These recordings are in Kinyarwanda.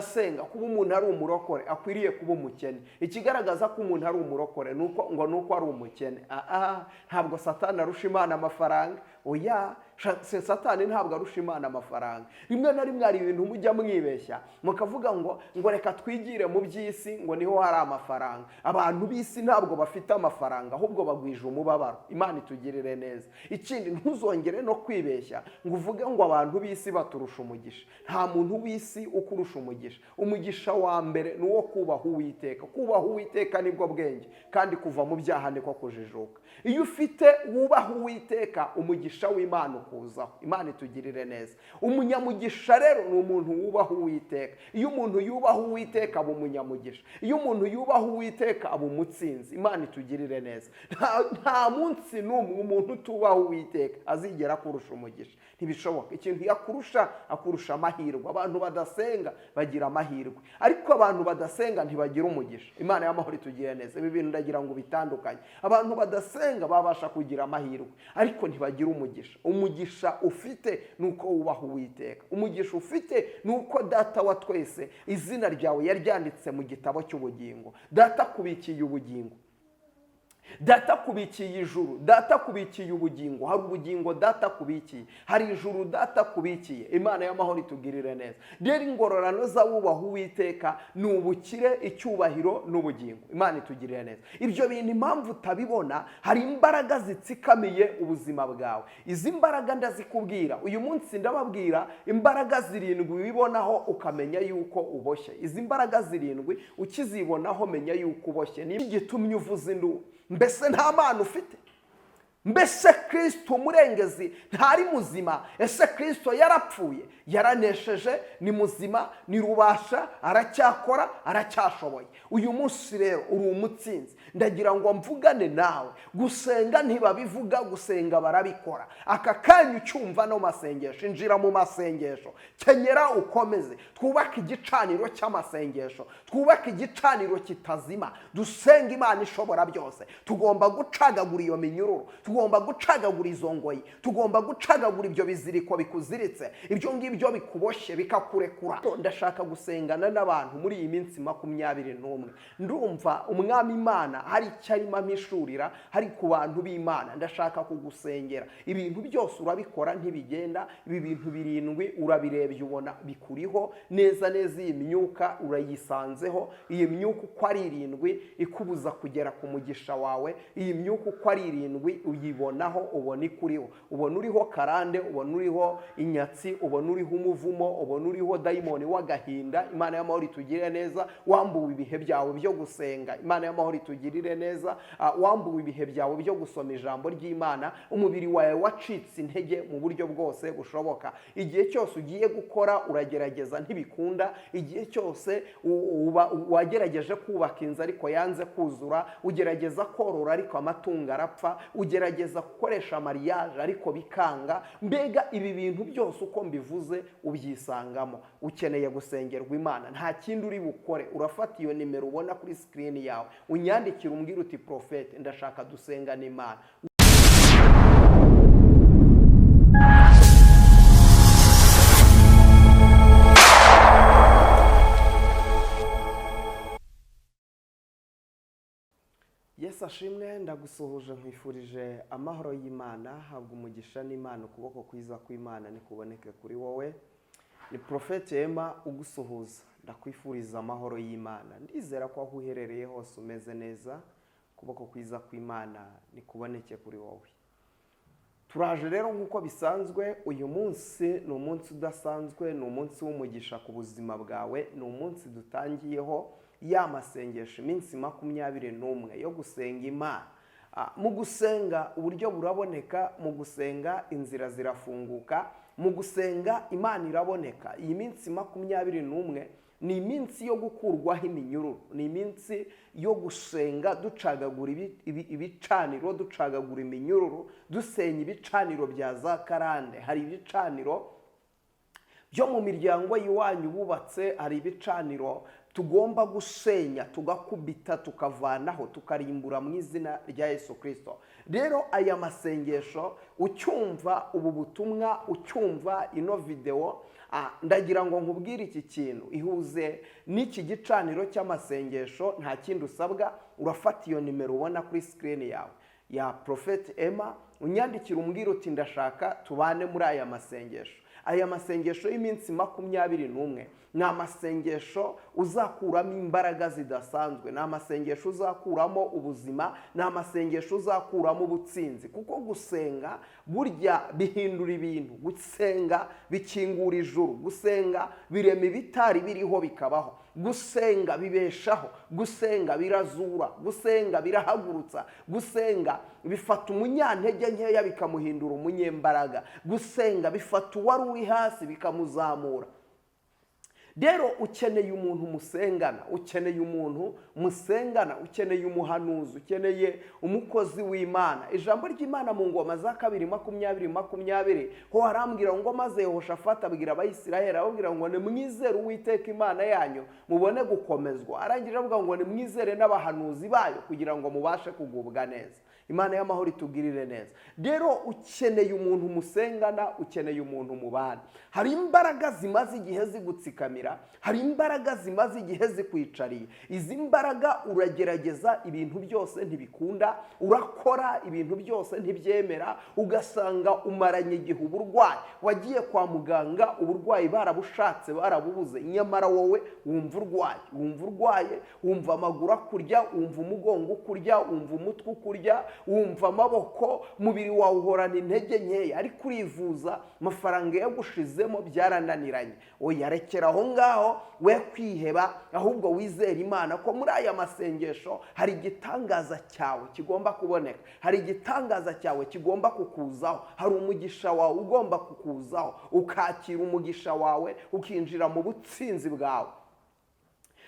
Asenga kuba umuntu ari umurokore akwiriye kuba umukene. Ikigaragaza ko umuntu ari umurokore nuko ngo nuko ari umukene. Aha ntabwo Satani arusha Imana amafaranga. Oya, Satani ntabwo arusha Imana amafaranga. Rimwe na rimwe hari ibintu mujya mwibeshya, mukavuga ngo reka twigire mu by'isi, ngo niho hari amafaranga. Abantu b'isi ntabwo bafite amafaranga, ahubwo bagwije umubabaro. Imana itugirire neza. Ikindi, ntuzongere no kwibeshya ngo uvuge ngo abantu b'isi baturusha umugisha. Nta muntu w'isi ukurusha umugisha. Umugisha wa mbere ni uwo kubaha Uwiteka. Kubaha Uwiteka nibwo bwenge, kandi kuva mu byaha niko kujijuka. Iyo ufite wubaha Uwiteka, umugisha w'Imana ukuzaho. Imana itugirire neza. Umunyamugisha rero ni umuntu wubaha Uwiteka. Iyo umuntu yubaha Uwiteka aba umunyamugisha. Iyo umuntu yubaha Uwiteka aba umutsinzi. Imana itugirire neza. Nta munsi n'umwe umuntu utubaha Uwiteka azigera akurusha umugisha, ntibishoboka. Ikintu yakurusha, akurusha amahirwe. Abantu badasenga bagira amahirwe, ariko abantu badasenga ntibagira umugisha. Imana y'amahoro itugirire neza. Ibi bintu ndagira ngo bitandukanye. Abantu badasenga babasha kugira amahirwe, ariko ntibagira umugisha. Umugisha ufite ni uko wubaha Uwiteka. Umugisha ufite ni uko Data wa twese izina ryawe yaryanditse mu gitabo cy'ubugingo. Data akubikiye ubugingo, Data akubikiye ijuru, Data akubikiye ubugingo. Hari ubugingo Data akubikiye, hari ijuru Data akubikiye. Imana y'amahoro itugirire neza. Rero ingororano z'abubaha Uwiteka ni ubukire, icyubahiro n'ubugingo. Imana itugirire neza. Ibyo bintu impamvu utabibona, hari imbaraga zitsikamiye ubuzima bwawe. Izi mbaraga ndazikubwira uyu munsi. Ndababwira imbaraga zirindwi wibonaho ukamenya yuko uboshye. Izi mbaraga zirindwi ukizibonaho, menya yuko uboshye. Ni igitumye uvuza induru. Mbese nta Mana ufite? Mbese Kirisito umurengezi ntari muzima? Ese Kirisito yarapfuye? Yaranesheje, ni muzima, ni rubasha, aracyakora, aracyashoboye. Uyu munsi rero uri umutsinzi. Ndagira ngo mvugane nawe. Gusenga ntibabivuga, gusenga barabikora. Aka kanya ucyumva no masengesho, injira mu masengesho, kenyera ukomeze. Twubake igicaniro cy'amasengesho, twubake igicaniro kitazima, dusenga Imana ishobora byose. Tugomba gucagagura iyo minyururu, tugomba gucagagura izo ngoyi, tugomba gucagagura ibyo biziriko bikuziritse, ibyo ngibyo bikuboshye bikakurekura. Ndashaka gusengana n'abantu muri iyi minsi 21. Ndumva Umwami Imana hari icyo arimo ampishurira hari ku bantu b'Imana. Ndashaka kugusengera. Ibintu byose urabikora ntibigenda. Ibi bintu birindwi urabirebye, ubona bikuriho neza neza. Iyi myuka urayisanzeho. Iyi myuka uko ari irindwi ikubuza kugera ku mugisha wawe, iyi myuka uko ari irindwi uyibonaho, ubona ikuriho. Ubona uriho karande, ubona uriho inyatsi, ubona uriho umuvumo, ubona uriho dayimoni w'agahinda. Imana y'amahoro itugirire neza. Wambuwe ibihe byawe byo gusenga. Imana y'amahoro itugirire neza. Wambuwe ibihe byawe byo gusoma ijambo ry'Imana. Umubiri wawe wacitse intege mu buryo bwose bushoboka. Igihe cyose ugiye gukora uragerageza ntibikunda. Igihe cyose wagerageje kubaka inzu ariko yanze kuzura, ugerageza korora ariko amatungo arapfa, ugerageza gukoresha mariage ariko bikanga. Mbega ibi bintu byose uko mbivuze ubyisangamo. Ukeneye gusengerwa Imana. Nta kindi uri bukore, urafata iyo nimero ubona kuri sikirini yawe, unyandikire, umbwire uti: "Porofete, ndashaka dusengana Imana." Yesu ashimwe. Ndagusuhuje, nkwifurije amahoro y'Imana. Habwa umugisha n'Imana. Ukuboko kwiza kw'Imana nikuboneke kuri wowe. Ni Porofete Ema ugusuhuza. Ndakwifuriza amahoro y'Imana. Ndizera ko aho uherereye hose umeze neza. Ukuboko kwiza kw'Imana nikuboneke kuri wowe. Turaje rero nk'uko bisanzwe. Uyu munsi ni umunsi udasanzwe, ni umunsi w'umugisha ku buzima bwawe. Ni umunsi dutangiyeho ya masengesho, iminsi 21 yo gusenga Imana. Mu gusenga uburyo buraboneka, mu gusenga inzira zirafunguka, mu gusenga Imana iraboneka. Iyi minsi 21 ni iminsi yo gukurwaho iminyururu, ni iminsi yo gusenga ducagagura ibicaniro, ducagagura iminyururu, dusenya ibicaniro bya za karande. Hari ibicaniro byo mu miryango y'iwanyu bubatse, hari ibicaniro tugomba gusenya, tugakubita, tukavanaho, tukarimbura mu izina rya Yesu Kirisito. Rero aya masengesho, ucyumva ubu butumwa, ucyumva ino videwo, Ndagira ngo nkubwire iki kintu, ihuze n'iki gicaniro cy'amasengesho. Nta kindi usabwa, urafata iyo nimero ubona kuri screen yawe ya Prophet Emma, unyandikira umbwira uti: "Ndashaka tubane muri aya masengesho." Aya masengesho y'iminsi 21 ni amasengesho uzakuramo imbaraga zidasanzwe, ni amasengesho uzakuramo ubuzima, ni amasengesho uzakuramo ubutsinzi, kuko gusenga burya bihindura ibintu, gusenga bikingura ijuru, gusenga birema ibitari biriho bikabaho, gusenga bibeshaho, gusenga birazura, gusenga birahagurutsa, gusenga bifata umunyantege nkeya bikamuhindura umunyembaraga, gusenga bifata uwari uri hasi bikamuzamura. Rero ukeneye umuntu musengana, ukeneye umuntu musengana, ukeneye umuhanuzi, ukeneye umukozi w'Imana. Ijambo ry'Imana mu Ngoma za Kabiri 20:20 ho harambwira ngo: "Maze Yehoshafati abwira Abayisiraheli, ababwira ngo: 'Nimwizere Uwiteka Imana yanyu mubone gukomezwa.' Arangije avuga ngo: 'Nimwizere n'abahanuzi bayo kugira ngo mubashe kugubwa neza.'" Imana y'amahoro itugirire neza. Rero ukeneye umuntu musengana, ukeneye umuntu mubana. Hari imbaraga zimaze igihe zigutsikamira, hari imbaraga zimaze igihe zikwicariye. Izi mbaraga uragerageza ibintu byose ntibikunda, urakora ibintu byose ntibyemera, ugasanga umaranye igihe uburwayi, wagiye kwa muganga uburwayi barabushatse barabubuze, nyamara wowe wumva urwaye, wumva urwaye, wumva amaguru akurya, wumva umugongo ukurya, wumva umutwe ukurya, wumva amaboko, umubiri wawe uhorana intege nkeya, ariko urivuza, amafaranga yagushizemo, byarananiranye. Oya, rekera aho ngaho, we kwiheba, ahubwo wizere Imana ko muri aya masengesho hari igitangaza cyawe kigomba kuboneka, hari igitangaza cyawe kigomba kukuzaho, hari umugisha wawe ugomba kukuzaho, ukakira umugisha wawe, ukinjira mu butsinzi bwawe.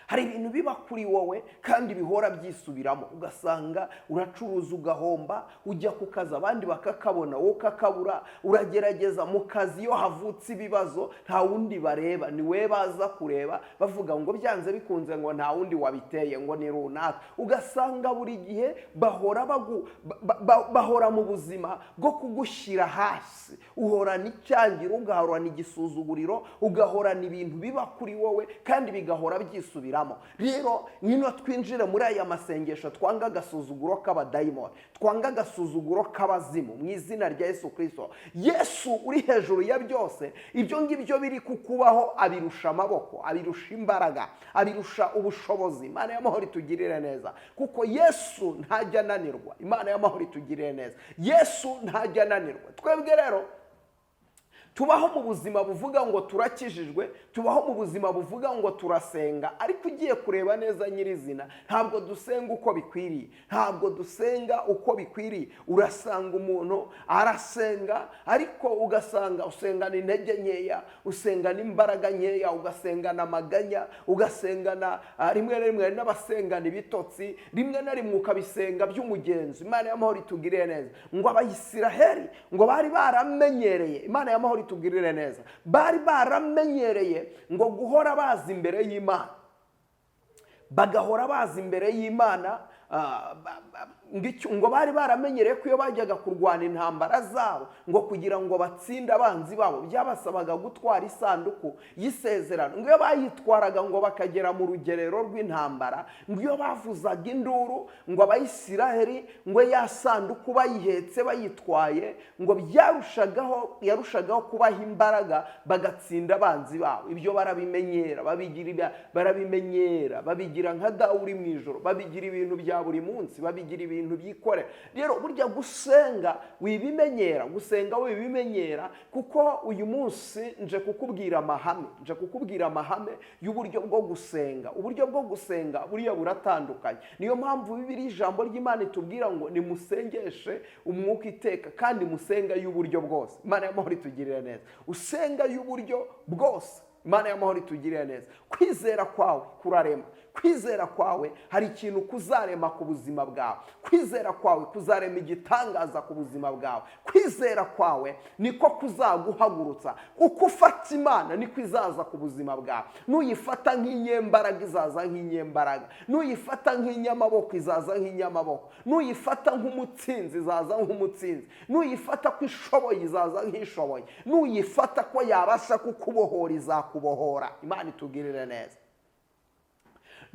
Hari ibintu biba kuri wowe kandi bihora byisubiramo, ugasanga uracuruza ugahomba, ujya ku kazi abandi bakakabona wowe ukakabura, uragerageza mu kazi, iyo havutse ibibazo nta wundi bareba, ni we baza kureba, bavuga ngo byanze bikunze ngo nta wundi wabiteye, ngo ni runaka. Ugasanga buri gihe bahora bahora mu buzima bwo kugushyira hasi, uhorana icyangiro, ugahorana igisuzuguriro, ugahorana ibintu biba kuri wowe kandi bigahora byisubiramo. Rero nino twinjire muri aya masengesho, twanga agasuzuguro k'abadayimoni, twanga agasuzuguro k'abazimu mu izina rya Yesu Kirisito. Yesu uri hejuru ya byose, ibyo ngibyo biri kukubaho abirusha amaboko, abirusha imbaraga, abirusha ubushobozi. Imana y'amahoro itugirire neza, kuko Yesu ntajya ananirwa. Imana y'amahoro itugirire neza, Yesu ntajya ananirwa. Twebwe rero tubaho mu buzima buvuga ngo turakijijwe, tubaho mu buzima buvuga ngo turasenga, ariko ugiye kureba neza nyirizina ntabwo dusenga uko bikwiriye, ntabwo dusenga uko bikwiriye. Urasanga umuntu arasenga, ariko ugasanga usengana intege nkeya, usengana imbaraga nkeya, ugasengana amaganya, ugasengana rimwe na rimwe hari n'abasengana ibitotsi, rimwe na rimwe ukabisenga by'umugenzo. Imana y'amahoro itugirire neza. Ngo Abayisiraheli ngo bari baramenyereye, Imana y'amahoro itugirire neza, bari baramenyereye ngo guhora baza imbere y'Imana, bagahora baza imbere y'Imana. Ngo bari baramenyereye ko iyo bajyaga kurwana intambara zabo, ngo kugira ngo batsinde abanzi babo, byabasabaga gutwara isanduku y'isezerano. Ngo iyo bayitwaraga ngo bakagera mu rugerero rw'intambara, ngo iyo bavuzaga induru, ngo Abayisiraheli ngo ya sanduku bayihetse bayitwaye, ngo byarushagaho, yarushagaho kubaha imbaraga bagatsinda abanzi babo. Ibyo barabimenyera, barabimenyera, babigira nka Dawe uri mu ijoro, babigira ibintu bya buri munsi, babigira ibintu byikorera. Rero burya gusenga wibimenyera, gusenga wibimenyera, kuko uyu munsi nje kukubwira amahame, nje kukubwira amahame y'uburyo bwo gusenga. Uburyo bwo gusenga buriya buratandukanye. Niyo mpamvu Bibiri, ijambo ry'Imana itubwira ngo nimusengeshe umwuka iteka kandi musenga y'uburyo bwose. Imana y'amahoro itugirire neza. Usenga y'uburyo bwose. Imana y'amahoro itugirire neza. Kwizera kwawe kurarema. Kwizera kwawe hari ikintu kuzarema ku buzima bwawe. Kwizera kwawe kuzarema igitangaza ku buzima bwawe. Kwizera kwawe niko kuzaguhagurutsa. Uko ufata Imana niko izaza ku buzima bwawe. Nuyifata nk'inyembaraga, izaza nk'inyembaraga. Nuyifata nk'inyamaboko, izaza nk'inyamaboko. Nuyifata nk'umutsinzi, izaza nk'umutsinzi. Nuyifata ko ishoboye, izaza nk'ishoboye. Nuyifata ko yabasha kukubohora, izakubohora. Imana itugirire neza.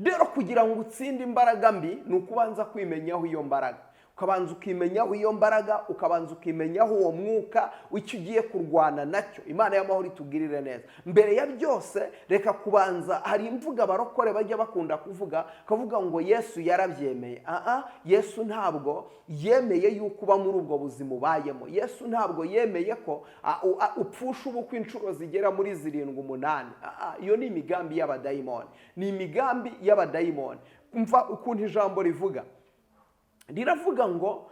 Rero kugira ngo utsinde imbaraga mbi ni ukubanza kwimenyaho iyo mbaraga, ukabanza ukimenyaho iyo mbaraga, ukabanza ukimenyaho uwo mwuka, icyo ugiye kurwana nacyo. Imana y'amahoro itugirire neza. Mbere ya byose, reka kubanza, hari imvugo abarokore bajya bakunda kuvuga, kavuga ngo Yesu yarabyemeye. Aha, Yesu ntabwo yemeye yuko uba muri ubwo buzima ubayemo. Yesu ntabwo yemeye ko upfusha ubukwe inshuro zigera muri 7, 8. Iyo ni imigambi y'abadayimoni, ni imigambi y'abadayimoni. Umva ukuntu ijambo rivuga, riravuga ngo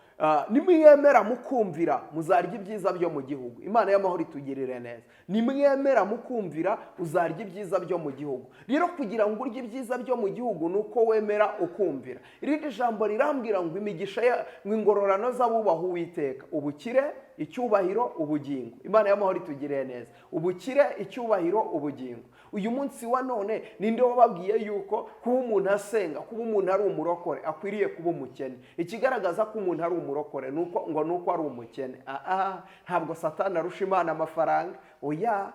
nimwemera mukumvira, muzarya ibyiza byo mu gihugu. Imana y'amahoro itugirire neza. Nimwemera mukumvira, uzarya ibyiza byo mu gihugu. Rero kugira ngo urye ibyiza byo mu gihugu ni uko wemera ukumvira. Irindi jambo rirambwira ngo imigisha, ngo ingororano z'abubaha Uwiteka: ubukire, icyubahiro, ubugingo. Imana y'amahoro itugirire neza. Ubukire, icyubahiro, ubugingo. Uyu munsi wa none, ninde wababwiye yuko kuba umuntu asenga, kuba umuntu ari umurokore, akwiriye kuba umukene? Ikigaragaza ko umuntu ari umurokore ni uko ngo ni uko ari umukene. Aha, ntabwo Satani arusha Imana amafaranga. Oya,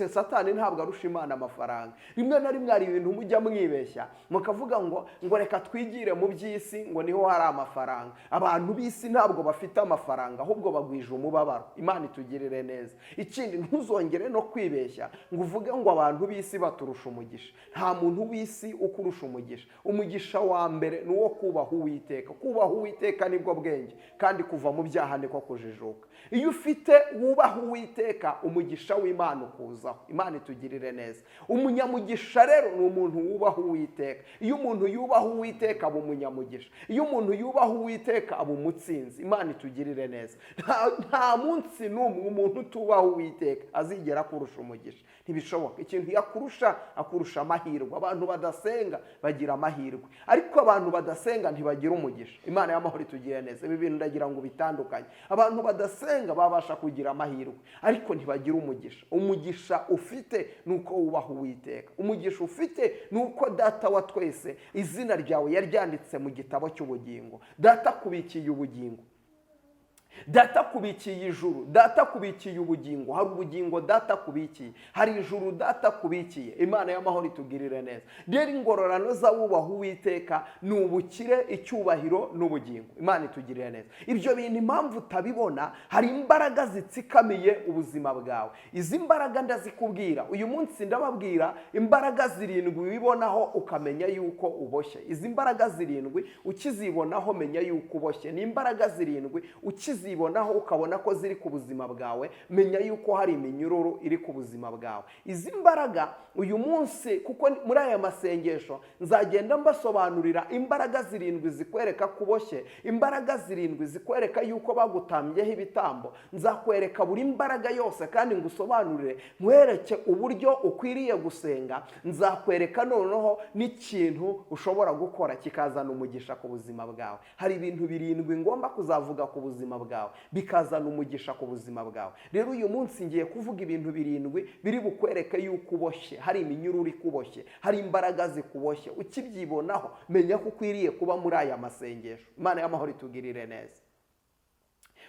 Satani ntabwo arusha Imana amafaranga. Rimwe na rimwe hari ibintu mujya mwibeshya, mukavuga ngo reka twigire mu by'isi, ngo niho hari amafaranga. Abantu b'isi ntabwo bafite amafaranga, ahubwo bagwije umubabaro. Imana itugirire neza. Ikindi, ntuzongere no kwibeshya ngo uvuge ngo abantu b'isi baturusha umugisha. Nta muntu w'isi ukurusha umugisha. Umugisha wa mbere ni uwo kubaha Uwiteka. Kubaha Uwiteka nibwo bwenge, kandi kuva mu byaha niko kujijuka. Iyo ufite wubaha Uwiteka, umugisha w'Imana ukuzaho. Imana itugirire neza. Umunyamugisha rero ni umuntu wubaha Uwiteka. Iyo umuntu yubaha Uwiteka, aba umunyamugisha. Iyo umuntu yubaha Uwiteka, aba umutsinzi. Imana itugirire neza. Nta munsi n'umwe umuntu utubaha Uwiteka azigera akurusha umugisha, ntibishoboka. Ikintu yakurusha, akurusha amahirwe. Abantu badasenga bagira amahirwe, ariko abantu badasenga ntibagira umugisha. Imana y'amahoro itugirire neza. Ibi bintu ndagira ngo bitandukanye. Abantu badasenga babasha kugira amahirwe, ariko ntibagira umugisha. Umugisha ufite ni uko wubaha Uwiteka. Umugisha ufite ni uko Data wa twese izina ryawe yaryanditse mu gitabo cy'ubugingo. Data akubikiye ubugingo, Data akubikiye ijuru, Data akubikiye ubugingo. Hari ubugingo Data akubikiye, hari ijuru Data akubikiye. Imana y'amahoro itugirire neza. Rero ingororano z'abubaha Uwiteka ni ubukire, icyubahiro n'ubugingo. Imana itugirire neza. Ibyo bintu impamvu utabibona, hari imbaraga zitsikamiye ubuzima bwawe. Izi mbaraga ndazikubwira uyu munsi. Ndababwira imbaraga 7 wibonaho ukamenya yuko uboshye. Izi mbaraga 7 ukizibonaho, menya yuko uboshye. Ni imbaraga 7 ukizibonaho ukabona ko ziri ku buzima bwawe, menya yuko hari iminyururu iri ku buzima bwawe. Izi mbaraga uyu munsi, kuko muri aya masengesho nzagenda mbasobanurira imbaraga 7 zikwereka ko uboshye, imbaraga 7 zikwereka yuko bagutambyeho ibitambo. Nzakwereka buri mbaraga yose kandi ngusobanurire, nkwereke uburyo ukwiriye gusenga. Nzakwereka noneho n'ikintu ushobora gukora kikazana umugisha ku buzima bwawe. Hari ibintu 7 ngomba kuzavuga ku buzima bwawe bikazana umugisha ku buzima bwawe. Rero uyu munsi ngiye kuvuga ibintu 7 biri bukwereke yuko uboshye, hari iminyururu ikuboshye, hari imbaraga zikuboshye. Ukibyibonaho, menya ko ukwiriye kuba muri aya masengesho. Imana y'amahoro itugirire neza.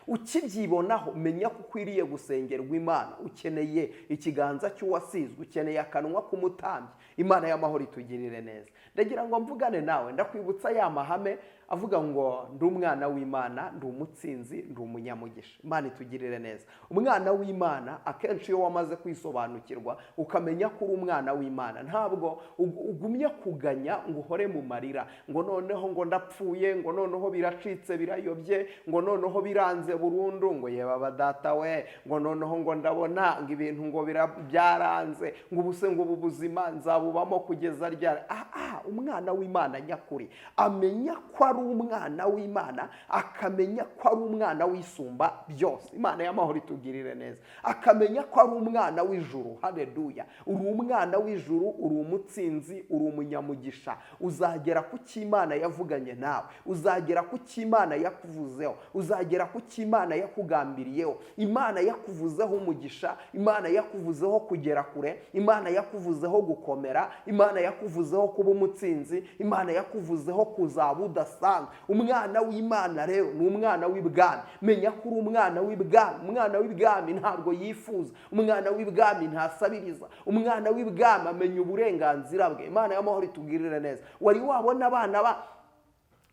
Ukibyibonaho, menya ko ukwiriye gusengerwa Imana. Ukeneye ikiganza cy'uwasizwe, ukeneye akanwa k'umutambyi. Imana y'amahoro itugirire neza. Ndagira ngo mvugane nawe, ndakwibutsa ya mahame avuga ngo ndi umwana w'Imana, ndi umutsinzi, ndi umunyamugisha. Imana itugirire neza. Umwana w'Imana, akenshi iyo wamaze kwisobanukirwa ukamenya ko uri umwana w'Imana, ntabwo ugumya kuganya ngo uhore mu marira, ngo noneho ngo ndapfuye, ngo noneho biracitse, birayobye, ngo noneho biranze burundu, ngo yeba data we, ngo noneho ngo ndabona ngo ibintu ngo byaranze, ngo ubuse ngo ubu buzima nzabubamo kugeza ryari? Aha. Oya, umwana w'Imana nyakuri amenya ko ari umwana w'Imana, akamenya ko ari umwana w'Isumba byose. Imana y'amahoro itugirire neza. Akamenya ko ari umwana w'ijuru. Haleluya! Uri umwana w'ijuru, uri umutsinzi, uri umunyamugisha. Uzagera ku cyo Imana yavuganye nawe, uzagera ku cyo Imana yakuvuzeho, uzagera ku cyo Imana yakugambiriyeho. Imana yakuvuzeho umugisha, Imana yakuvuzeho kugera kure, Imana yakuvuzeho gukomera, Imana yakuvuzeho kuba umutsinzi, Imana yakuvuzeho kuzaba udasanzwe. Umwana w'Imana rero ni umwana w'ibwami. Menya ko uri umwana w'ibwami. Umwana w'ibwami ntabwo yifuza, umwana w'ibwami ntasabiriza, umwana w'ibwami amenya uburenganzira bwe. Imana y'amahoro itugirire neza. Wari wabona abana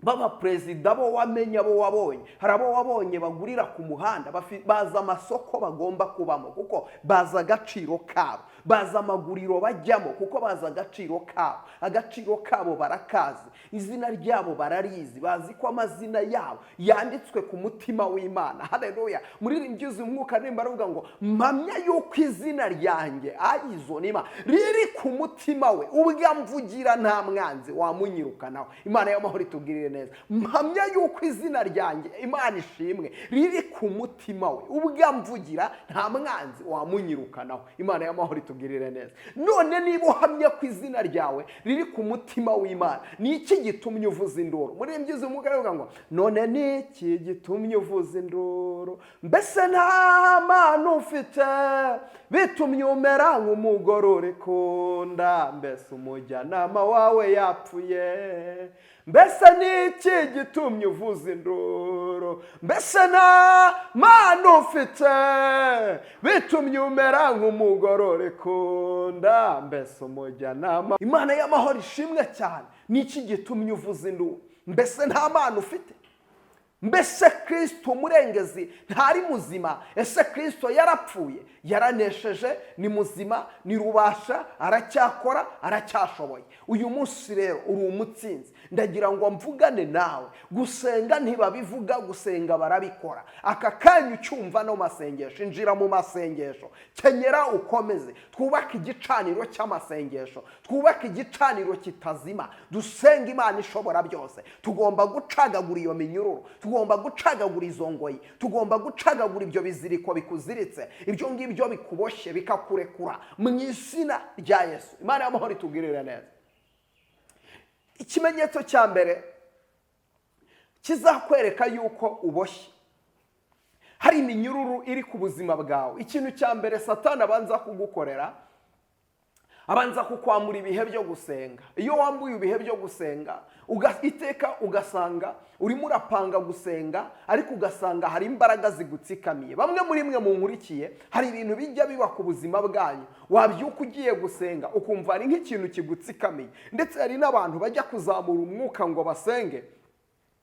b'abaperezida bo wamenya, abo wabonye? Hari abo wabonye bagurira ku muhanda, bazi amasoko bagomba kubamo kuko bazi agaciro kabo, bazi amaguriro bajyamo kuko bazi agaciro kabo. Agaciro kabo barakazi, izina ryabo bararizi, bazi ko amazina yabo yanditswe ku mutima w'Imana. Haleluya! Muririmbyi yuzuye umwuka aririmba aravuga ngo: "Mpamya yuko izina ryanjye ayizonima riri ku mutima we, ubwo amvugira nta mwanzi wamunyirukanaho." Imana y'amahoro itugirire neza. Mpamya yuko izina ryanjye, Imana ishimwe, riri ku mutima we, ubwo amvugira nta mwanzi wamunyirukanaho. Imana y'amahoro itugirire neza. None niba uhamya ko izina ryawe riri ku mutima w'Imana, ni iki gitumye uvuza induru? Muririmbyi yuzuye umwuka aravuga ngo: "None ni iki gitumye uvuza induru? Mbese nta mana ufite bitumye umera nk'umugore uri kunda? Mbese umujyanama wawe yapfuye? Mbese ni iki gitumye uvuza induru? Mbese nta mana ufite bitumye umera nk'umugore uri kunda? Mbese umujyanama?" Imana y'amahoro ishimwe cyane. Ni iki gitumye uvuza induru? Mbese nta mana ufite? Mbese Kirisito umurengezi ntari muzima? Ese Kirisito yarapfuye? Yaranesheje, ni muzima, ni rubasha, aracyakora, aracyashoboye. Uyu munsi rero uri umutsinzi. Ndagira ngo mvugane nawe. Gusenga ntibabivuga, gusenga barabikora. Aka kanya ucyumva no masengesho, injira mu masengesho, kenyera ukomeze. Twubake igicaniro cy'amasengesho, twubake igicaniro kitazima, dusenga Imana ishobora byose. Tugomba gucagagura iyo minyururu, tugomba gucagagura izo ngoyi, tugomba gucagagura ibyo biziriko bikuziritse, ibyo ngibyo bikuboshye bikakurekura mu izina rya Yesu. Imana y'amahoro itugirire neza. Ikimenyetso cya mbere kizakwereka yuko uboshye, hari iminyururu iri ku buzima bwawe, ikintu cya mbere Satani abanza kugukorera, abanza kukwambura ibihe byo gusenga. Iyo wambuye ibihe byo gusenga, iteka ugasanga urimo urapanga gusenga, ariko ugasanga hari imbaraga zigutsikamiye. Bamwe muri mwe munkurikiye, hari ibintu bijya biba ku buzima bwanyu, wabyuka ugiye gusenga ukumva hari nk'ikintu kigutsikamiye. Ndetse hari n'abantu bajya kuzamura umwuka ngo basenge,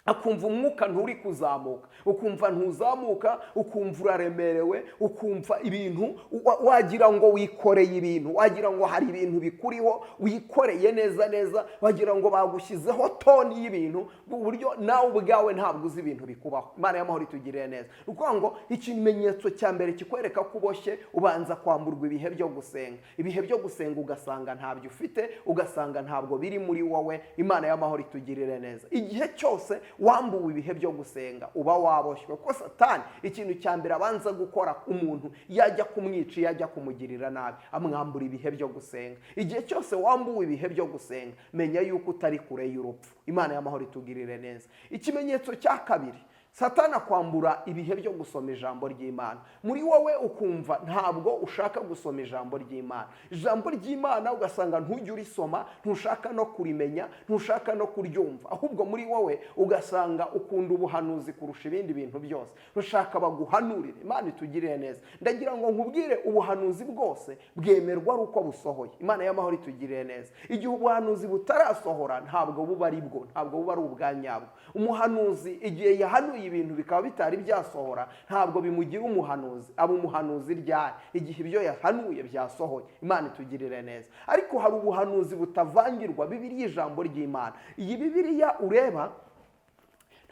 akumva umwuka nturi kuzamuka, ukumva ntuzamuka, ukumva uraremerewe, ukumva ibintu wagira ngo wikoreye ibintu, wagira ngo hari ibintu bikuriho wikoreye neza neza, wagira ngo bagushyizeho toni y'ibintu, ku buryo nawe ubwawe ntabwo uzi ibintu bikubaho. Imana y'amahoro itugirire neza. Ni ukuvuga ngo ikimenyetso cya mbere kikwereka ko uboshye, ubanza kwamburwa ibihe byo gusenga. Ibihe byo gusenga ugasanga ntabyo ufite, ugasanga ntabwo biri muri wowe. Imana y'amahoro itugirire neza. Igihe cyose wambuwe ibihe byo gusenga, uba waboshywe, kuko Satani ikintu cya mbere abanza gukora umuntu yajya kumwica, yajya kumugirira nabi, amwambura ibihe byo gusenga. Igihe cyose wambuwe ibihe byo gusenga, menya yuko utari kure y'urupfu. Imana y'amahoro itugirire neza. Ikimenyetso cya kabiri, Satani akwambura ibihe byo gusoma ijambo ry'Imana. Muri wowe ukumva ntabwo ushaka gusoma ijambo ry'Imana. Ijambo ry'Imana ugasanga ntujye urisoma, ntushaka no kurimenya, ntushaka no kuryumva. Ahubwo muri wowe ugasanga ukunda ubuhanuzi kurusha ibindi bintu byose, ushaka baguhanurire. Imana itugirire neza. Ndagira ngo nkubwire, ubuhanuzi bwose bwemerwa ari uko busohoye. Imana y'amahoro itugirire neza. Igihe ubuhanuzi butarasohora, ntabwo buba ari bwo, ntabwo buba ari ubwa nyabwo. Umuhanuzi igihe yahanuye ibintu bikaba bitari byasohora, ntabwo bimugira umuhanuzi. Aba umuhanuzi ryari? Igihe ibyo yahanuye byasohoye. Imana itugirire neza. Ariko hari ubuhanuzi butavangirwa, Bibiliya, ijambo ry'Imana. Iyi Bibiliya ureba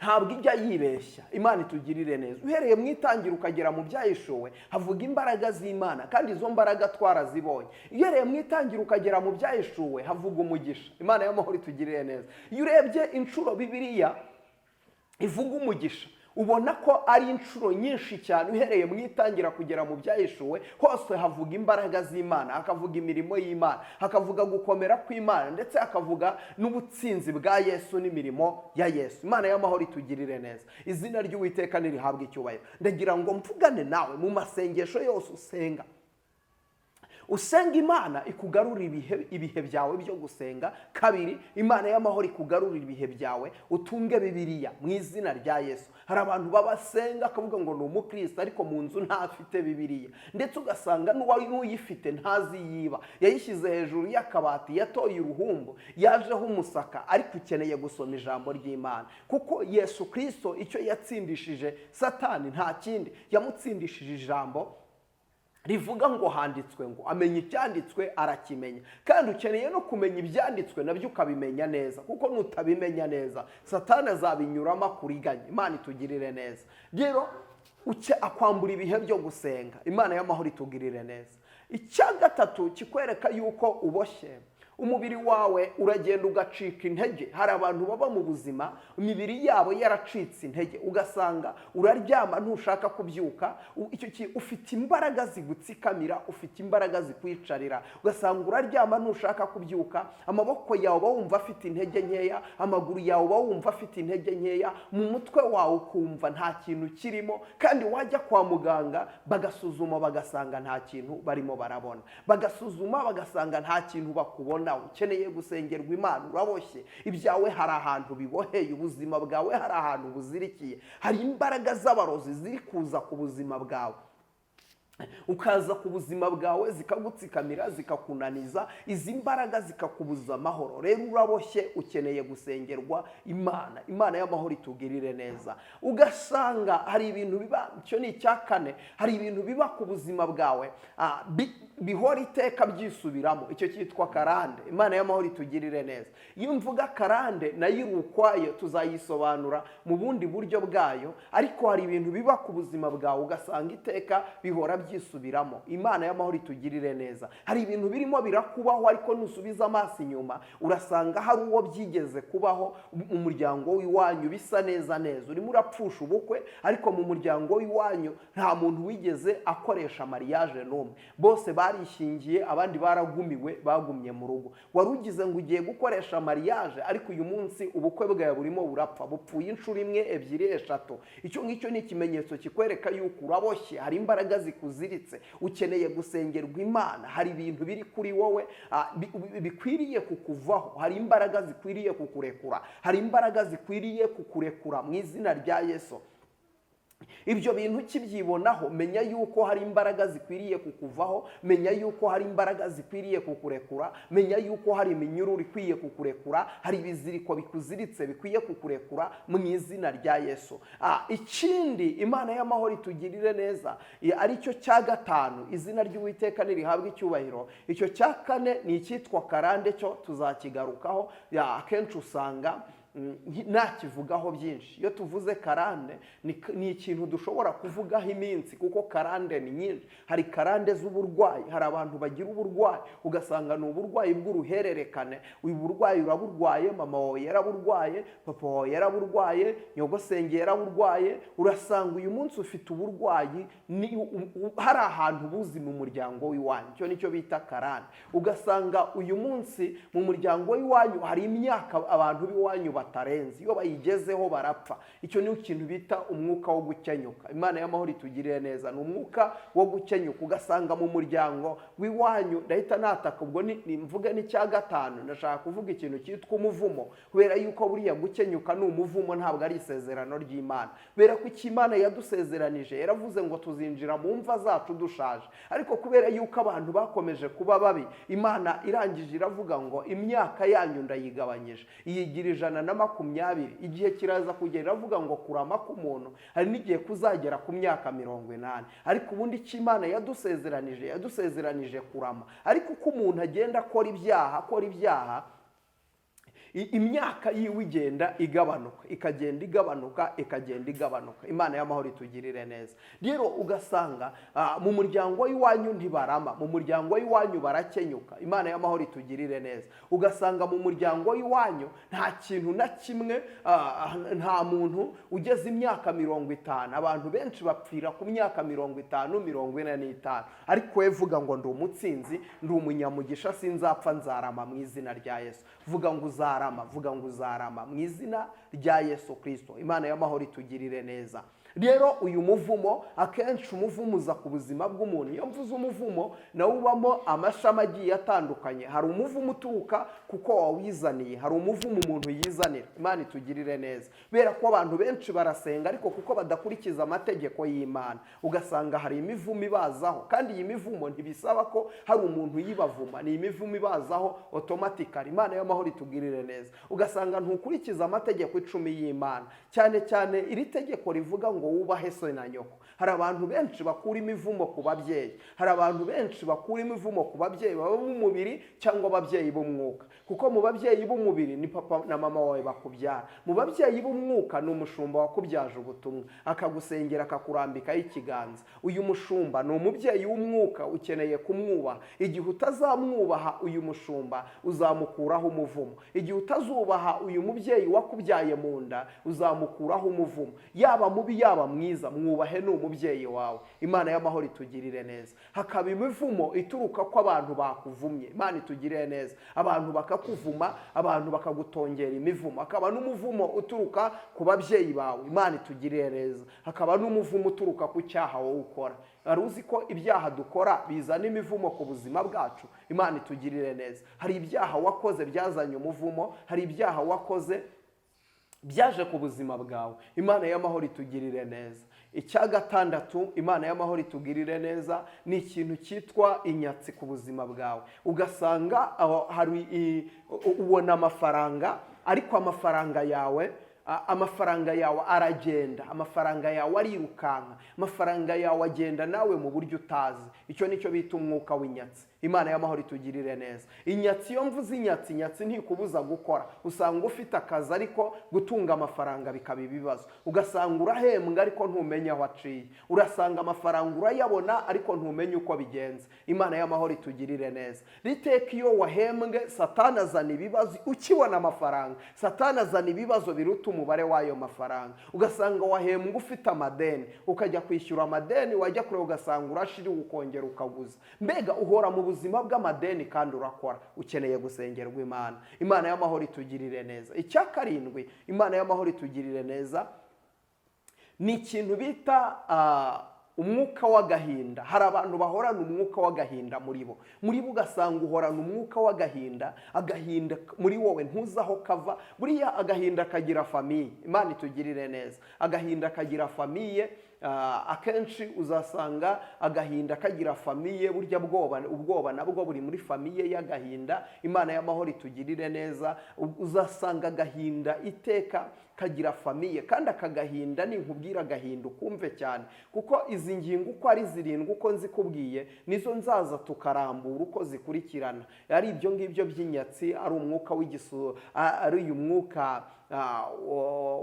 Ntabwo ijya yibeshya. Imana itugirire neza. Uhereye mu Itangira ukagera mu Byahishuwe, havuga imbaraga z'Imana, kandi izo mbaraga twarazibonye. Uhereye mu Itangira ukagera mu Byahishuwe, havuga umugisha. Imana y'amahoro itugirire neza. Iyo urebye inshuro Bibiliya ivuga umugisha, ubona ko ari inshuro nyinshi cyane. Uhereye mu Itangira kugera mu Byahishuwe, hose havuga imbaraga z'Imana, hakavuga imirimo y'Imana, hakavuga gukomera kw'Imana, ndetse hakavuga n'ubutsinzi bwa Yesu n'imirimo ya Yesu. Imana y'amahoro itugirire neza. Izina ry'Uwiteka nirihabwe icyubahiro. Ndagira ngo mvugane nawe mu masengesho yose usenga. Usenga Imana ikugarura ibihe byawe byo gusenga. Kabiri, Imana y'amahoro ikugarura ibihe byawe, utunge Bibiliya mu izina rya Yesu. Hari abantu babasenga akavuga ngo ni umukristo, ariko mu nzu ntafite Bibiliya, ndetse ugasanga n'uyifite ntazi yiba, yayishyize hejuru y'akabati, yatoye uruhumbu, yajeho umusaka. Ariko ukeneye gusoma ijambo ry'Imana, kuko Yesu Kirisito icyo yatsindishije Satani nta kindi, yamutsindishije ijambo rivuga ngo "Handitswe ngo". Amenya icyanditswe, arakimenya. Kandi ukeneye no kumenya ibyanditswe, nabyo ukabimenya neza, kuko nutabimenya neza, Satani azabinyuramo akuriganya. Imana itugirire neza. Rero akwambura ibihe byo gusenga. Imana y'amahoro itugirire neza. Icya gatatu kikwereka yuko uboshye, umubiri wawe uragenda ugacika intege. Hari abantu baba mu buzima imibiri yabo yaracitse intege, ugasanga uraryama ntushaka kubyuka. Icyo ufite imbaraga zigutsikamira, ufite imbaraga zikwicarira, ugasanga uraryama ntushaka kubyuka. Amaboko yawe uba wumva afite intege nkeya, amaguru yawe uba wumva afite intege nkeya, mu mutwe wawe ukumva nta kintu kirimo. Kandi wajya kwa muganga bagasuzuma, bagasanga nta kintu barimo barabona, bagasuzuma bagasanga nta kintu bakubona. Ukeneye gusengerwa Imana. Uraboshye, ibyawe hari ahantu biboheye, ubuzima bwawe hari ahantu buzirikiye, hari imbaraga z'abarozi ziri kuza ku buzima bwawe, ukaza ku buzima bwawe zikagutsikamira, zikakunaniza, izi mbaraga zikakubuza amahoro. Rero uraboshye, ukeneye gusengerwa Imana. Imana y'amahoro itugirire neza. Ugasanga hari ibintu biba, icyo ni icya kane, hari ibintu biba ku buzima bwawe bihora iteka byisubiramo. Icyo cyitwa karande. Imana y'amahoro itugirire neza. Iyo mvuga karande, nayo iri ukwayo, tuzayisobanura mu bundi buryo bwayo. Ariko hari ibintu biba ku buzima bwawe, ugasanga iteka bihora byisubiramo. Imana y'amahoro itugirire neza. Hari ibintu birimo birakubaho, ariko nusubiza amaso inyuma urasanga hari uwo byigeze kubaho mu muryango w'iwanyu bisa neza neza. Urimo urapfusha ubukwe, ariko mu muryango w'iwanyu nta muntu wigeze akoresha mariage n'umwe. Bose barishingiye, abandi baragumiwe, bagumye mu rugo. Wari ugize ngo ugiye gukoresha mariage, ariko uyu munsi ubukwe bwawe burimo burapfa, bupfuye inshuro imwe, ebyiri, eshatu. Icyo ngicyo ni ikimenyetso kikwereka yuko uraboshye, hari imbaraga zikuziritse, ukeneye gusengerwa Imana. Hari ibintu biri kuri wowe bikwiriye kukuvaho, hari imbaraga zikwiriye kukurekura, hari imbaraga zikwiriye kukurekura mu izina rya Yesu. Ibyo bintu ukibyibonaho, menya yuko hari imbaraga zikwiriye kukuvaho, menya yuko hari imbaraga zikwiriye kukurekura, menya yuko hari iminyururu ikwiye kukurekura, hari ibiziriko bikuziritse bikwiye kukurekura mu izina rya Yesu. Ikindi, Imana y'amahoro itugirire neza, aricyo cya gatanu, izina ry'Uwiteka nirihabwe icyubahiro. Icyo cya kane ni icyitwa karande, cyo tuzakigarukaho. Akenshi usanga nakivugaho byinshi. Iyo tuvuze karande, ni ikintu dushobora kuvugaho iminsi, kuko karande ni nyinshi. Hari karande z'uburwayi. Hari abantu bagira uburwayi, ugasanga ni uburwayi bw'uruhererekane. Uyu burwayi uraburwaye, mama wawe yaraburwaye, papa wawe yaraburwaye, nyogosenge yaraburwaye. Urasanga uyu munsi ufite uburwayi, hari ahantu buzi mu muryango w'iwanyu. Icyo nicyo bita karande. Ugasanga uyu munsi mu muryango w'iwanyu hari imyaka abantu b'iwanyu batarenze, iyo bayigezeho barapfa. Icyo ni ikintu bita umwuka wo gukenyuka. Imana y'amahoro itugirire neza. Ni umwuka wo gukenyuka. Ugasanga mu muryango w'iwanyu, ndahita nataka ubwo ni mvuge n'icya gatanu, ndashaka kuvuga ikintu cyitwa umuvumo, kubera yuko buriya gukenyuka ni umuvumo, ntabwo ari isezerano ry'Imana. Kubera ko icyo Imana yadusezeranije, yaravuze ngo tuzinjira mu mva zacu dushaje. Ariko kubera yuko abantu bakomeje kuba babi, Imana irangije iravuga ngo imyaka yanyu ndayigabanyije, iyigira 120. Igihe kiraza kugera iravuga ngo kurama k'umuntu hari n'igihe kuzagera ku myaka 80. Ariko ubundi icyo Imana yadusezeranije, yadusezeranije kurama. Ariko uko umuntu agenda akora ibyaha, akora ibyaha, Imyaka yiwe igenda igabanuka, ikagenda igabanuka, ikagenda igabanuka. Imana y'amahoro itugirire neza. Rero ugasanga mu muryango w'iwanyu ntibarama, mu muryango w'iwanyu barakenyuka. Imana y'amahoro itugirire neza. Ugasanga mu muryango w'iwanyu nta kintu na kimwe, nta muntu ugeze imyaka 50. Abantu benshi bapfira ku myaka 50, 45. Ariko we vuga ngo ndi umutsinzi, ndi umunyamugisha, sinzapfa, nzarama mu izina rya Yesu. Vuga ngo uzarama, vuga ngo uzarama mu izina rya Yesu Kirisito. Imana y'amahoro itugirire neza. Rero uyu muvumo, akenshi umuvumo uza ku buzima bw'umuntu. Iyo mvuze umuvumo, nawo ubamo amashami agiye atandukanye. Hari umuvumo uturuka kuko wawizaniye, hari umuvumo umuntu yizanira. Imana itugirire neza. Kubera ko abantu benshi barasenga, ariko kuko badakurikiza amategeko y'Imana, ugasanga hari imivumo ibazaho. Kandi iyi mivumo ntibisaba ko hari umuntu uyibavuma, ni imivumo ibazaho automatically. Imana y'amahoro itugirire neza. Ugasanga ntukurikiza amategeko 10 y'Imana, cyane cyane iri tegeko rivuga ngo wubahe so na nyoko. Hari abantu benshi bakura imivumo ku babyeyi. Hari abantu benshi bakura imivumo ku babyeyi, baba b'umubiri cyangwa ababyeyi b'umwuka. Kuko mu babyeyi b'umubiri ni papa na mama wawe bakubyara, mu babyeyi b'umwuka ni umushumba wakubyaje ubutumwa, akagusengera, akakurambikaho ikiganza. Uyu mushumba ni umubyeyi w'umwuka, ukeneye kumwubaha. Igihe utazamwubaha uyu mushumba, uzamukuraho umuvumo. Igihe utazubaha uyu mubyeyi wakubyaye mu nda, uzamukuraho umuvumo. Yaba mubi, yaba mwiza, mwubahe, ni umubyeyi wawe. Imana y'amahoro itugirire neza. Hakaba imivumo ituruka ko abantu bakuvumye. Imana itugirire neza. Abantu bakakuvuma, abantu bakagutongera imivumo. Hakaba n'umuvumo uturuka ku babyeyi bawe. Imana itugirire neza. Hakaba n'umuvumo uturuka ku cyaha wowe ukora. Wari uzi ko ibyaha dukora bizana imivumo ku buzima bwacu? Imana itugirire neza. Hari ibyaha wakoze byazanye umuvumo, hari ibyaha wakoze byaje ku buzima bwawe. Imana y'amahoro itugirire neza. Icya gatandatu, Imana y'amahoro itugirire neza, ni ikintu cyitwa inyatsi ku buzima bwawe. Ugasanga aho hari ubona amafaranga, ariko amafaranga yawe aragenda, amafaranga yawe arirukanka, amafaranga yawe agenda nawe mu buryo utazi. Icyo nicyo bita umwuka w'inyatsi. Imana y'amahoro itugirire neza. Inyatsi, iyo mvuze inyatsi, inyatsi ntikubuza gukora. Usanga ufite akazi, ariko gutunga amafaranga bikaba ibibazo. Ugasanga urahembwa, ariko ntumenye aho aciye. Urasanga amafaranga urayabona, ariko ntumenye uko bigenze. Imana y'amahoro itugirire neza. Riteka iyo wahembwe, Satani azana ibibazo. Ukibona amafaranga, Satani azana ibibazo biruta umubare w'ayo mafaranga. Ugasanga wahembwa ufite amadeni, ukajya kwishyura amadeni, wajya kure ugasanga urashiriwe, ukongera ukaguza. Mbega uhora mu buzima bw'amadeni kandi urakora. Ukeneye gusengerwa Imana. Imana y'amahoro itugirire neza. Icya karindwi, Imana y'amahoro itugirire neza, ni ikintu bita umwuka w'agahinda. Hari abantu bahorana umwuka w'agahinda muri bo. Muri bo ugasanga uhorana umwuka w'agahinda, agahinda muri wowe ntuzi aho kava. Buriya agahinda kagira famille. Imana itugirire neza. Agahinda kagira famille. Akenshi uzasanga agahinda kagira famille. Burya bwoba, ubwoba nabwo buri muri famille y'agahinda. Imana y'amahoro itugirire neza. Uzasanga agahinda iteka kagira famille. Kandi aka gahinda, ninkubwira agahinda ukumve cyane, kuko izi ngingo uko ari zirindwi, uko nzikubwiye, nizo nzaza tukarambura uko zikurikirana. Ari ibyo ngibyo by'inyatsi, ari umwuka w'igisu, ari uyu mwuka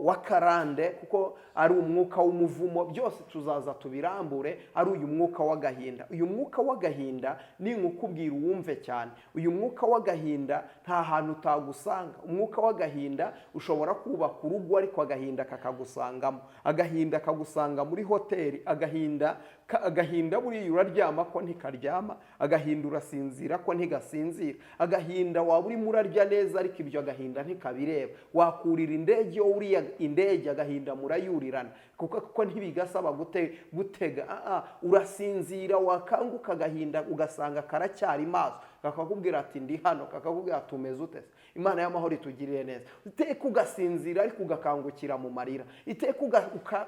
w'akarande, kuko ari umwuka w'umuvumo, byose tuzaza tubirambure. Ari uyu mwuka w'agahinda. Uyu mwuka w'agahinda ninkukubwira uwumve cyane. Uyu mwuka w'agahinda nta hantu utagusanga. Umwuka w'agahinda ushobora kubaka urugo, ariko agahinda kakagusangamo. Agahinda kagusanga muri hoteli. Agahinda buriya uraryama ko ntikaryama, agahinda urasinzira ko ntigasinzira. Agahinda waba urimo urarya neza, ariko ibyo agahinda ntikabireba. Wakurira indege, iyo wuriye indege agahinda murayurirana, kuko ntibigasaba gutega. Urasinzira, wakanguka agahinda ugasanga karacyari maso, kakakubwira ati ndi hano, kakakubwira ati umeze ute se? Imana y'amahoro itugirire neza. Iteka ugasinzira, ariko ugakangukira mu marira. Iteka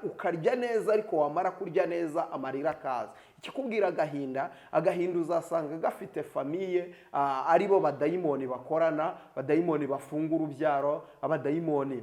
ukarya neza, ariko wamara kurya neza amarira akaza. Ikikubwira agahinda, agahinda uzasanga gafite famille, aribo badayimoni bakorana, badayimoni bafunga urubyaro, abadayimoni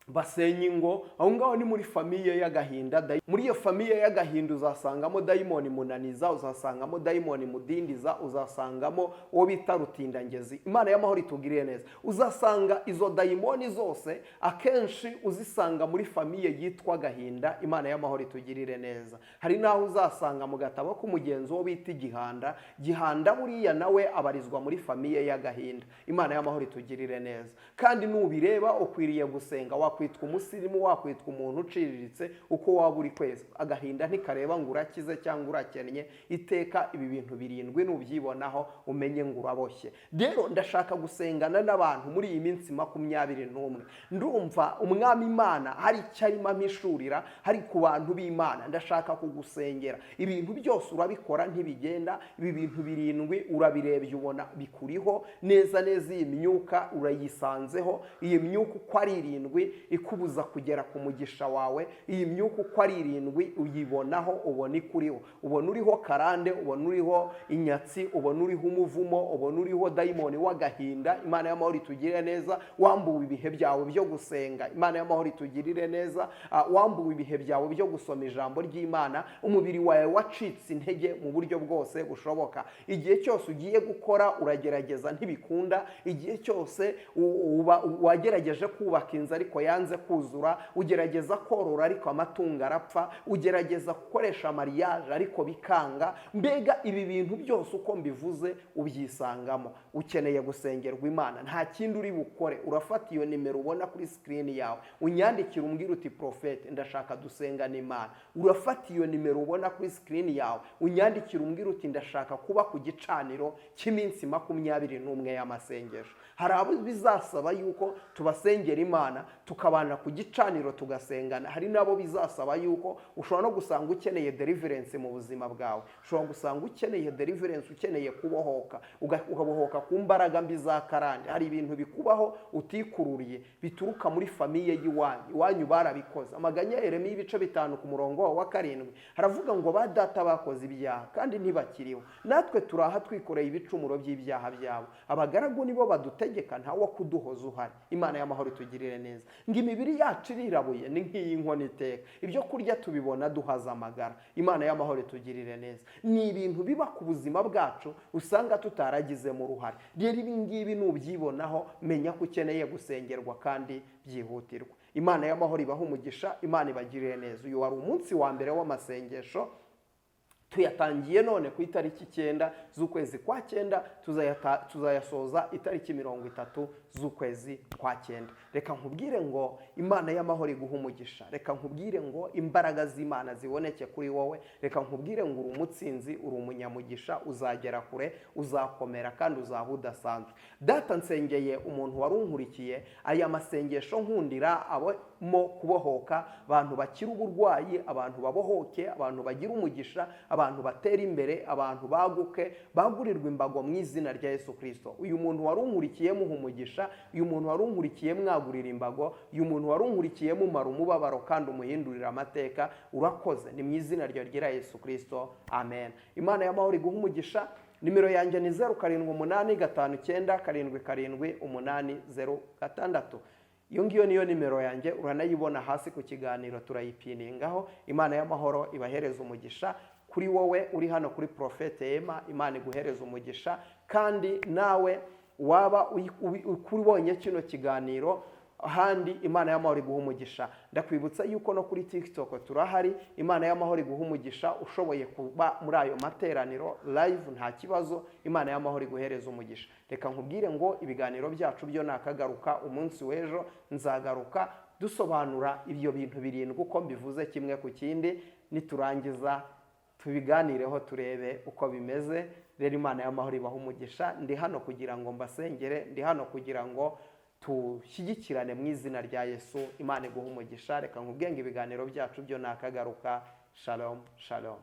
Basenya ingo. Aho ngaho ni muri famille y'agahinda. Muri iyo famille y'agahinda uzasangamo dayimoni munaniza, uzasangamo dayimoni mudindiza, uzasangamo uwo bita rutindangezi. Imana y'amahoro itugiriye neza. Uzasanga izo dayimoni zose akenshi uzisanga muri famille yitwa agahinda. Imana y'amahoro itugirire neza. Hari n'aho uzasanga mu gatabo k'umugenzi uwo bita igihanda. Gihanda buriya nawe abarizwa muri famille y'agahinda. Imana y'amahoro itugirire neza. Kandi nubireba ukwiriye gusenga. Wakwitwa umusirimu, wakwitwa umuntu uciriritse, uko waba uri kwezi, agahinda ntikareba ngo urakize cyangwa urakennye. Iteka ibi bintu birindwi nubyibonaho umenye ngo uraboshye. Rero ndashaka gusengana n'abantu muri iyi minsi 21. Ndumva Umwami Imana hari icyo arimo ampishurira hari ku bantu b'Imana. Ndashaka kugusengera. Ibintu byose urabikora ntibigenda. Ibi bintu birindwi urabirebye ubona bikuriho neza neza. Iyi myuka urayisanzeho. Iyi myuka uko ari irindwi ikubuza kugera ku mugisha wawe. Iyi myuka uko ari irindwi uyibonaho, ubona ikuriho, ubona uriho karande, ubona uriho inyatsi, ubona uriho umuvumo, ubona uriho dayimoni w'agahinda. Imana y'amahoro itugirire neza. Wambuwe ibihe byawe byo gusenga. Imana y'amahoro itugirire neza. Wambuwe ibihe byawe byo gusoma ijambo ry'Imana. Umubiri wawe wacitse intege mu buryo bwose bushoboka. Igihe cyose ugiye gukora uragerageza ntibikunda. Igihe cyose wagerageje kubaka inzu ariko yanze kuzura, ugerageza korora ariko amatungo arapfa, ugerageza gukoresha mariage ariko bikanga. Mbega ibi bintu byose uko mbivuze ubyisangamo, ukeneye gusengerwa Imana. Nta kindi uri bukore, urafata iyo nimero ubona kuri screen yawe, unyandikira umbwira uti: "Prophète, ndashaka dusengana Imana." Urafata iyo nimero ubona kuri screen yawe, unyandikira umbwira uti: "Ndashaka kuba ku gicaniro cy'iminsi 21 y'amasengesho." Hari abo bizasaba yuko tubasengera Imana, tukabana ku gicaniro tugasengana. Hari n'abo bizasaba yuko ushobora no gusanga ukeneye deliverance mu buzima bwawe. Ushobora gusanga ukeneye deliverance, ukeneye kubohoka, ukabohoka ku mbaraga mbi za karande. Hari ibintu bikubaho utikururiye bituruka muri famille y'iwanyu. Iwanyu barabikoze. Amaganya ya Yeremiya ibice 5 ku murongo wa 7 haravuga ngo: "Ba data bakoze ibyaha kandi ntibakiriho, natwe turaha twikoreye ibicumuro by'ibyaha byabo. Abagaragu nibo badutegeka, nta wo kuduhoza uhari." Imana y'amahoro itugirire neza. Ngo imibiri yacu irirabuye ni nk'iy'inkono iteka, ibyo kurya tubibona duhaza amagara. Imana y'amahoro itugirire neza. Ni ibintu biba ku buzima bwacu usanga tutaragizemo uruhare. Rero ibi ngibi nubyibonaho menya ko ukeneye gusengerwa kandi byihutirwa. Imana y'amahoro ibaha umugisha, Imana ibagirire neza. Uyu wari umunsi wa mbere w'amasengesho. Tuyatangiye none ku itariki 9 z'ukwezi kwa 9, tuzayasoza itariki 30 z'ukwezi kwa 9. Reka nkubwire ngo Imana y'amahoro iguha umugisha. Reka nkubwire ngo imbaraga z'Imana ziboneke kuri wowe. Reka nkubwire ngo uri umutsinzi, uri umunyamugisha, uzagera kure, uzakomera kandi uzaba udasanzwe. Data, nsengeye umuntu wari unkurikiye aya masengesho. Nkundira abamo kubohoka, abantu bakira uburwayi, abantu babohoke, abantu bagira umugisha, abantu batera imbere, abantu baguke, bagurirwa imbago mu izina rya Yesu Kirisito. Uyu muntu wari unkurikiye muha umugisha. Uyu muntu wari unkurikiye mwagurira imbago. Uyu muntu wari unkurikiye mumara umubabaro kandi umuhindurira amateka. Urakoze, ni mu izina rya Yesu Kirisito, amen. Imana y'amahoro iguha umugisha. Nimero yanjye ni 0785977806. Iyo ngiyo niyo nimero yanjye, uranayibona hasi ku kiganiro, turayipiningaho. Imana y'amahoro ibahereza umugisha. Kuri wowe uri hano kuri Prophète Emma, Imana iguhereza umugisha. Kandi nawe waba ubonye kino kiganiro ahandi, Imana y'amahoro iguha umugisha. Ndakwibutsa yuko no kuri TikTok turahari. Imana y'amahoro iguha umugisha. Ushoboye kuba muri ayo materaniro live nta kibazo. Imana y'amahoro iguhereza umugisha. Reka nkubwire ngo ibiganiro byacu byo nakagaruka. Umunsi w'ejo nzagaruka dusobanura ibyo bintu birindwi uko mbivuze kimwe ku kindi. Niturangiza tubiganireho, turebe uko bimeze. Rero Imana y'amahoro ibaha umugisha. Ndi hano kugira ngo mbasengere, ndi hano kugira ngo tushyigikirane mu izina rya Yesu. Imana iguha umugisha. Reka nkubwenge ibiganiro byacu byo nakagaruka. Shalom, shalom.